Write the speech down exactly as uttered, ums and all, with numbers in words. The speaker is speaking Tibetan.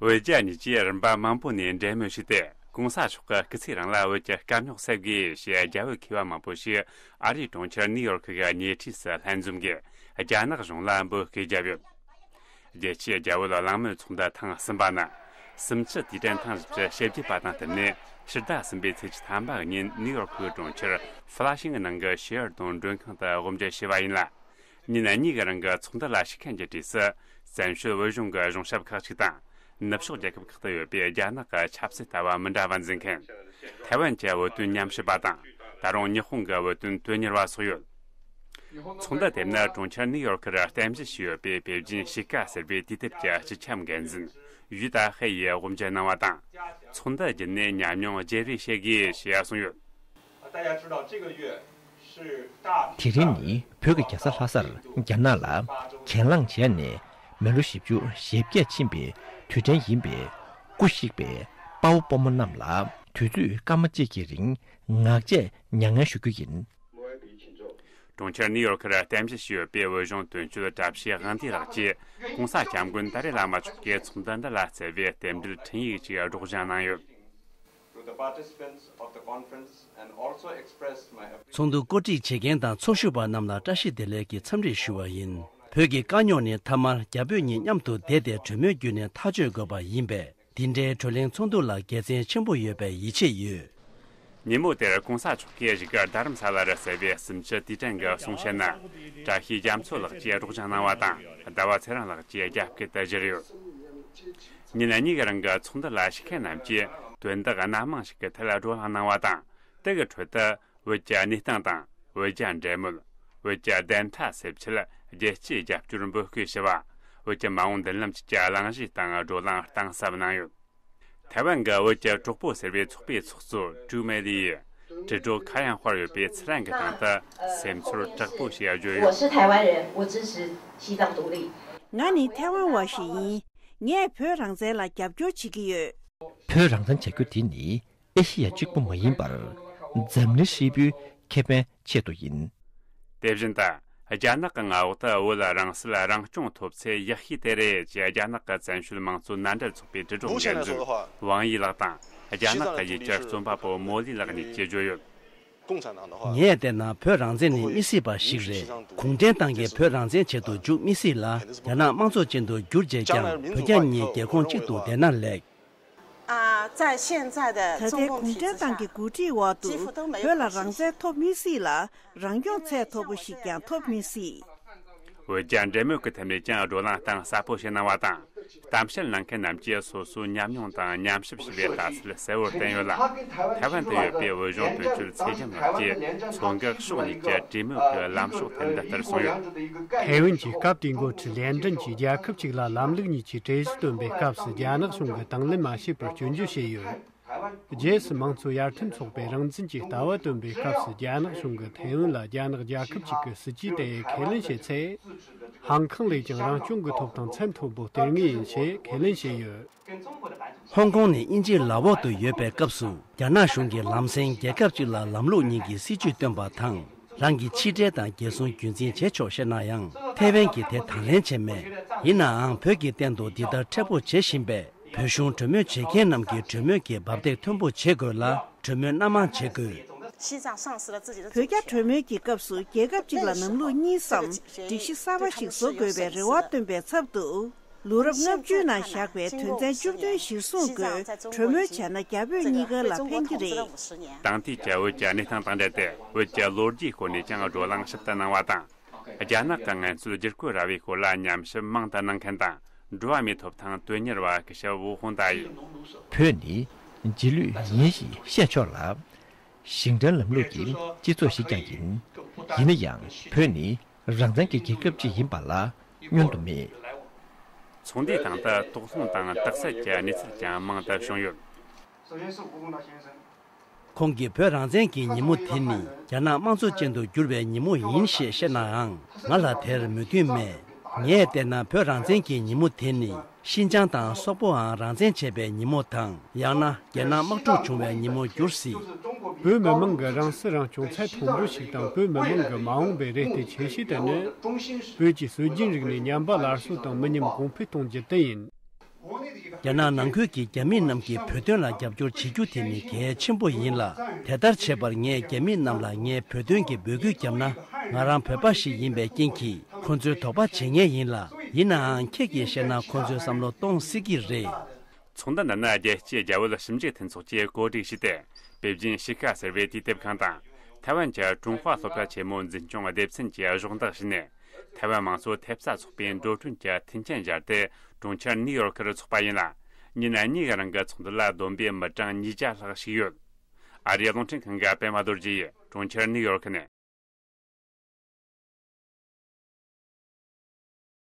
བོད་རྒྱ་གཉིས་ཀྱིས་རིམ་པ་མང་པོ་ནས་འབྲེལ་མོལ་བྱས་ཏེ། གོང་ས་མཆོག་གིས་སྐུ་ཚེ་རིང་ལ་བོད་ཀྱི་དཀའ་རྙོག་སེལ་དགོས་ཞེས་རྒྱ་བོད་མཁས་པ་མང་པོ་ཞིག་ཨ་རིའི་གྲོང་ཁྱེར་ནིའུ་ཡོར་ཁི་གི་ཉེ་འཁྲིས་སུ་ལྷན་འཛོམས་ཀྱིས་རྒྱ་ནག་གཞུང་ལ་འབོད་སྐུལ་བརྒྱབ་ཡོད། རྒྱལ་སྤྱིའི་རྒྱ་བོད་གླེང་མོལ་ཚོགས་འདུ་ཐེངས་གསུམ་པ་ནི། གསུམ་བཅུ་དུས་དྲན་ཐེངས་བཞི་བཅུ་ཞེ་བརྒྱད་པ་དང་བསྟུན་ནས་ཕྱི་ཟླ་གསུམ་པའི་ཚེས་ཀྱི་ཐམ་པ་ཉིན་ནིའུ་ཡོར་ཁི་གྲོང་ཁྱེར་ཧྥི་ལ་ཤིང་གི་ནང་གི་ཤེར་ཏོན་མགྲོན་ཁང་དུ་དབུ་འབྱེད་བྱས་པ་ཡིན་ལ། ཉིན་གཉིས་ཀྱི་རིང་གི་ཚོགས་འདུ་ལ་ཞུགས་མཁན་གྱི་གྲས་སུ། བཙན་བྱོལ་བོད་གཞུང་གི་གཞུང་ཞབས་ཁག་ཅིག་དང་། ནུབ་ཕྱོགས་རྒྱལ་ཁབ་ཁག་ཏུ་ཡོད་པའི་རྒྱ་ནག་གི་ཆབ་སྲིད་ལྟ་བ་མི་འདྲ་བ་འཛིན་མཁན། ཐའེ་ཝན་གྱི་བོད་དོན་ཉམས་ཞིབ་པ་དང་། ད་རུང་ཉི་ཧོང་གི་བོད་དོན་དོན་གཉེར་བ་སོགས་ཡོད། ཚོགས་འདུ་དེ་ནི་གྲོང་ཁྱེར་ནིའུ་ཡོར་ཁིར་རྟེན་གཞི་བྱས་ཡོད་པའི་པེ་ཅིན་གཤིས་ཀ་ཟེར་བའི་དུས་དེབ་ཀྱི་སྤྱི་ཁྱབ་འགན་འཛིན་ཡུས་ཏཱ་ཧེ་ཡིས་དབུ་འབྱེད་གནང་བ་དང་། ཚོགས་འདུ་བརྒྱུད་ནས་ཉམས་མྱོང་བརྗེ་རེས་བྱེད་དགོས་ཞེས་གསུངས་ཡོད། 大家知道这个月是大 དེ་རིང་ནི་བོད་ཀྱི་རྒྱལ་ས་ལྷ་སར་རྒྱ་ནག་ལ་གྱེན་ལངས་བྱས་ནས་མི་ལོ་བཞི་བཅུ་ཞེ་བརྒྱད་ཕྱིན་པའི་དུས་དྲན་ཡིན་པས། སྐུ་གཤེགས་པའི་དཔའ་བོ་དཔའ་མོ་རྣམས་ལ་དུས་ཚོད་སྐར་མ་གཅིག་གི་རིང་ངག་བཅད་མྱ་ངན་ཞུ་རྒྱུ་ཡིན། གྲོང་ཁྱེར་ནིའུ་ཡོར་ཁིར་རྟེན་གཞི་བྱས་ཡོད་པའི་བོད་གཞུང་དོན་གཅོད་བཀྲ་ཤིས་དབང་འདུས་ལགས་ཀྱིས་༸གོང་ས་༸སྐྱབས་མགོན་ཏཱ་རེ་བླ་མ་མཆོག་གིས་ཚོགས་འདུ་འདི་ལ་བསྩལ་བའི་རྟེན་འབྲེལ་འཕྲིན་ཡིག་ཅིག་སྒྲོག་སྦྱང་གནང་ཡོད། To the participants of the conference and also express my appreciation. ཚོགས་འདུ་བཀོད་སྒྲིག་བྱེད་མཁན་དང་ཚོགས་ཞུགས་པ་རྣམས་ལ་བཀྲ་ཤིས་བདེ་ལེགས་ཀྱི་འཚམས་འདྲི་ཞུ་བ་ཡིན། བོད་ཀྱི་དཀའ་རྙོག་ནི་མཐའ་མར་རྒྱ་བོད་གཉིས་མཉམ་དུ་བསྡད་དེ་གྲོས་མོལ་བརྒྱུད་ནས་ཐག་གཅོད་དགོས་པ་ཡིན་པས། འདི་འདྲའི་གྲོས་གླེང་ཚོགས་འདུ་ལ་དགེ་མཚན་ཆེན་པོ་ཡོད་པའི་ཡིད་ཆེས་ཡོད། ཉིན་མོ་དེར་༸གོང་ས་མཆོག་གིས་བཞུགས་སྒར་རྡ་རམ་ས་ལར་གསལ་བའི་གསུམ་བཅུ་དུས་དྲན་གྱི་གསུང་བཤད་ནི། བཀྲ་ཤིས་རྒྱ་མཚོ་ལགས་ཀྱིས་སྒྲོག་སྦྱང་གནང་བ་དང་། ཟླ་བ་ཚེ་རིང་ལགས་ཀྱིས་རྒྱ་སྐད་དུ་བསྒྱུར་ཡོད། ཉིན་གཉིས་ཀྱི་རིང་གི་ཚོགས་འདུ་ལ་ཞུགས་མཁན་རྣམས་ཀྱིས་དོན་དག་སྣ་མང་ཞིག་གི་ཐད་བགྲོ་གླེང་གནང་བ་དང་། དེ་གི་ཁྲོད་དུ། བོད་ཀྱི་གནས་སྟངས་དང་། བོད་རྒྱ་འབྲེལ་མོལ། བོད་ཀྱི་བདེན་མཐའ་གསལ་ཆེད་རྒྱལ་སྤྱིའི་རྒྱབ་སྐྱོར་འབོད་སྐུལ་ཞུ་བ། བོད་ཀྱི་མ་འོངས་མདུན་ལམ་ཆེད་ཀྱི་གླེང་གཞི་དང་བགྲོ་གླེང་གཏིང་ཟབ་གནང་ཡོད། ཐའེ་ཝན་གྱི་བོད་ཀྱི་གྲོགས་པོ་ཟེར་བའི་ཚོགས་པའི་ཚོགས་གཙོ་ཀྲུའུ་མེ་ལི་ཡིས། དྲིལ་སྒྲོག་ཁ་གཡང་དཔར་ཡོད་པའི་ཚུར་རང་གི་སྟེང་དུ་སེམས་ཚོར་དྲག་པོ་ཞིག་བརྗོད་ཡོད། 我是台湾人，我支持西藏独立。 ང་ནི་ཐའེ་ཝན་བ་ཞིག་ཡིན། ངས་བོད་རང་བཙན་ལ་རྒྱབ་སྐྱོར་བྱེད་ཀྱི་ཡོད། བོད་རང་བཙན་བྱ་རྒྱུ་དེ་ནི། ཨེ་ཤེ་ཡ་གཅིག་པུ་མ་ཡིན་པར། འཛམ་གླིང་ཧྲིལ་པོའི་ཁེ་ཕན་ཆེད་དུ་ཡིན། དེ་བཞིན་དུ། རྒྱ་ནག་གི་མངའ་འོག་ཏུ་བོད་རང་སྲིད་རང་སྐྱོང་ཐོབ་ཚེ་ཡག་ཤོས་དེ་རེད་ཅེས་རྒྱ་ནག་གི་བཙན་བྱོལ་དམངས་གཙོ་མནའ་འབྲེལ་ཚོགས་པའི་དྲིལ་སྒྲོག་འགན་འཛིན་ཝང་དབྱི་ལགས་དང་རྒྱ་ནག་གི་ཡུལ་གྱར་རྩོམ་པ་པོ་མོ་ལི་ལགས་གཉིས་ཀྱིས་བརྗོད་ཡོད། ངས་བལྟས་ན་བོད་རང་བཙན་ནི་མི་སྲིད་པ་ཞིག་རེད། གུང་ཁྲན་ཏང་གིས་བོད་རང་བཙན་ཆེད་དུ་འཇུག་མི་སྲིད་ལ། རྒྱ་ནག་དམངས་གཙོ་ཅན་དུ་བསྒྱུར་བྱས་ཀྱང་བོད་རྒྱ་གཉིས་རྒྱལ་ཁོངས་གཅིག་ཏུ་བསྡད་ན་ལེགས། 啊，在现在的 ད་ལྟའི་གུང་ཁྲན་ཏང་གི་འགོ་ཁྲིད་འོག་ཏུ་བོད་ལ་རང་བཙན་ཐོབ་མི་སྲིད་ལ། རང་སྐྱོང་ཚད་མཐོ་པོ་ཞིག་ཀྱང་ཐོབ་མི་སྲིད། བོད་རྒྱ་འབྲེལ་མོལ་གྱི་ཐད་ནས་ཀྱང་བགྲོ་གླེང་གཏིང་ཟབ་པོ་ཞིག་གནང་བ་དང་། གཏམ་བཤད་གནང་མཁན་རྣམས་ཀྱིས་སོ་སོའི་ཉམས་མྱོང་དང་ཉམས་ཞིབ་བྱས་པའི་ལྟ་ཚུལ་གསལ་བོར་བསྟན་ཡོད་ལ། ཐའེ་ཝན་དུ་ཡོད་པའི་བོད་གཞུང་དོན་གཅོད་ཚེ་རྒྱམ་ལགས་ཀྱིས་མཚོ་འགག་ཕྱོགས་གཉིས་ཀྱི་གྲོས་མོལ་གྱི་ལམ་ཕྱོགས་ཐད་འདི་ལྟར་གསུངས་ཡོད། ཐའེ་ཝན་གྱིས་སྐབས་དེའི་འགོ་ཁྲིད་ལེ་ཨན་ཀྲིན་གྱིས་རྒྱལ་ཁབ་གཅིག་ལ་ལམ་ལུགས་གཉིས་ཀྱི་གྲོས་གཞི་བཏོན་པའི་སྐབས་སུ་རྒྱ་ནག་གཞུང་གིས་དང་ལེན་མ་བྱས་པར་སྐྱོན་བརྗོད་བྱས་ཡོད། རྗེས་སུ་དམངས་གཙོ་ཡར་ཐོན་ཚོགས་པས་རང་བཙན་གྱི་ལྟ་བ་བཏོན་པའི་སྐབས་སུ་རྒྱ་ནག་གཞུང་གིས་ཐའེ་ཝན་ལ་རྒྱ་ནག་རྒྱལ་ཁབ་ཅིག་གི་སྲིད་ཇུས་དེ་ཁས་ལེན་བྱས་ཚེ། ཧང་ཁང་ལས་ཀྱང་རང་སྐྱོང་གི་ཐོབ་ཐང་ཚད་མཐོན་པོ་སྟེར་ངེས་ཡིན་ཞེས་ཁས་ལེན་བྱས་ཡོད། ཧོང་ཀོང་ནི་དབྱིན་ཇིའི་ལག་འོག་ཏུ་ཡོད་པའི་སྐབས་སུ། རྒྱ་ནག་གཞུང་གིས་ལམ་སེང་རྒྱལ་ཁབ་གཅིག་ལ་ལམ་ལུགས་གཉིས་ཀྱི་སྲིད་ཇུས་བཏོན་པ་དང་། རང་གི་ཕྱི་འབྲེལ་དང་རྒྱལ་སྲུང་རྒྱུན་འཛིན་བྱེད་ཆོག་ཞེ་ན་ཡང་། ཐའེ་ཝན་གྱིས་དེ་དང་ལེན་བྱས་མེད། ཡིན་ནའང་། བོད་ཀྱི་སྟེང་དུ་འདི་ལྟར་འཕྲལ་ཕུགས་བྱེད་བཞིན་པས། བོད་གཞུང་གྲོས་མོལ་བྱེད་མཁན་རྣམས་ཀྱིས་གྲོས་མོལ་གྱི་འབབ་སྟེགས་མཐོན་པོ་བྱེད་དགོས་ལ། གྲོས་མོལ་སྣ་མང་བྱེད་དགོས། 西藏丧失了自己的主权。 བོད་རྒྱ་གྲོས་མོལ་གྱི་སྐབས་སུ། རྒྱལ་ཁབ་གཅིག་ལ་ལམ་ལུགས་གཉིས་སམ། སྒྲིག་གཞི་གསར་པ་ཞིག་བཟོ་དགོས་པའི་རེ་བ་བཏོན་པའི་ཚབ་ཏུ། ལོ་རབས་ལྔ་བཅུའི་ནང་བཞག་པའི་དོན་ཚན་བཅུ་བདུན་གཞིར་བཟུང་སྒོས་གྲོས་མོལ་བྱས་ན། རྒྱ་བོད་གཉིས་ཀ་ལ་ཕན་གྱི་རེད། དེང་དུས་ཀྱི་བོད་ཀྱི་གནས་སྟངས་དང་འབྲེལ་ཏེ། བོད་ཀྱི་ལོ་རྒྱུས་སྐོར་ནས་ཀྱང་བགྲོ་གླེང་ཞིབ་ཏུ་གནང་བ་དང་། རྒྱ་ནག་གི་ངན་སྲོལ་བསྒྱུར་བཀོད་ར་བའི་སྐོར་ལ་ཉམས་ཞིབ་མང་དུ་གནང་མཁན་དང་། འགྲོ་བ་མིའི་ཐོབ་ཐང་དོན་གཉེར་བ་སྐུ་ཞབས་ཝུའུ་ཧུང་ཏཱ་ཡིས། བོད་ནི་རྗེས་ལུས་ཡིན་ཞེས་བཤད་ཆོག་ལ། ཞིང་བྲན་ལམ་ལུགས་ཀྱི་སྤྱི་ཚོགས་ཤིག་ཀྱང་ཡིན། ཡིན་ན་ཡང་། བོད་ནི་རང་བཙན་གྱི་རྒྱལ་ཁབ་ཅིག་ཡིན་པ་ལ་བསྙོན་དུ་མེད། ཚོགས་འདུའི་སྟེང་དུ་དོགས་སློང་དང་དག་སེལ་གྱི་གནས་ཚུལ་ཀྱང་མང་དུ་བྱུང་ཡོད། 首先是吴宏达先生。 ཁོང་གིས་བོད་རང་བཙན་གྱི་ཉིན་མོ་དེ་ནི་རྒྱ་ནག་དམངས་གཙོ་ཅན་དུ་འགྱུར་བའི་ཉིན་མོ་ཡིན་ཞེས་བཤད་ནའང་། ང་ལ་དེར་མོས་མཐུན་མེད། ངས་བལྟས་ན། བོད་རང་བཙན་གྱི་ཉིན་མོ་དེ་ནི་ཤིན་ཅང་དང་སོག་པོའང་རང་བཙན་བྱས་པའི་ཉིན་མོ་དང་། ཡང་ན་རྒྱལ་ནང་དམག་འཁྲུག་བྱུང་བའི་ཉིན་མོ་འགྱུར་སྲིད། བོད་མི་མང་གི་རང་སྲིད་རང་སྐྱོང་ཚད་མཐོན་པོ་ཞིག་དང་། བོད་མི་མང་གི་མ་འོངས་པའི་རེ་ལྟོས་ཆེ་ཤོས་དེ་ནི། བོད་ཀྱི་སྲོལ་རྒྱུན་རིག་གནས་ཉམས་པ་སླར་གསོ་དང་མི་ཉམས་གོང་འཕེལ་གཏོང་རྒྱུ་དེ་ཡིན། རྒྱ་ནག་ནང་ཁུལ་གྱི་རྒྱ་མི་རྣམས་ཀྱིས་བོད་དོན་ལ་རྒྱབ་སྐྱོར་བྱེད་རྒྱུ་དེ་ནི་གལ་ཆེན་པོ་ཡིན་ལ། དེ་ལྟར་བྱེད་པར་ངས་རྒྱ་མི་རྣམས་ལ་ངས་བོད་དོན་གྱི་འབོད་སྐུལ་བརྒྱབ་ན། ང་རང་བོད་པ་ཞིག་ཡིན་པའི་རྐྱེན་གྱིས་ཁོ་ཚོའི་དོགས་པ་བྱེད་ངེས་ཡིན་ལ། ཡིན་ནའང་ཁྱེད་ཀྱིས་བཤད་ན་ཁོ་ཚོའི་བསམ་བློ་གཏོང་སྲིད་ཀྱི་རེད། ཚོགས་འདུ་འདི་ནི་རྒྱལ་སྤྱིའི་རྒྱ་བོད་ཞིབ་འཇུག་མཐུན་ཚོགས་ཀྱིས་གོ་སྒྲིག་བྱས་ཏེ། པེ་ཅིན་གཤིས་ཀ་ཟེར་བའི་དུས་དེབ་ཁང་དང་། ཐའེ་ཝན་གྱི་ཀྲུང་ཧྭ་སློབ་གྲྭ་ཆེན་མོའི་འཛིན་སྐྱོང་སྡེ་ཚན་གྱིས་གཞོགས་འདེགས་བྱས་ནས། ཐའེ་ཝན་མང་གཙོ་ཐེབས་རྩ་ཚོགས་པའི་འགྲོ་གྲོན་གྱི་མཐུན་རྐྱེན་སྦྱར་ཏེ། གྲོང་ཁྱེར་ནིའུ་ཡོར་ཁར་འཚོགས་པ་ཡིན་ལ། ཉིན་གཉིས་ཀྱི་རིང་གི་ཚོགས་འདུ་ལ་བསྡོམས་པས་མི་གྲངས་ཉིས་བརྒྱ་ལྷག་ཞུགས་ཡོད། ཨ་རིའི་རླུང་འཕྲིན་ཁང་གི་པད་མ་རྡོ་རྗེ་ཡིས་གྲོང་ཁྱེར་ནིའུ་ཡོར་ཁ་ནས།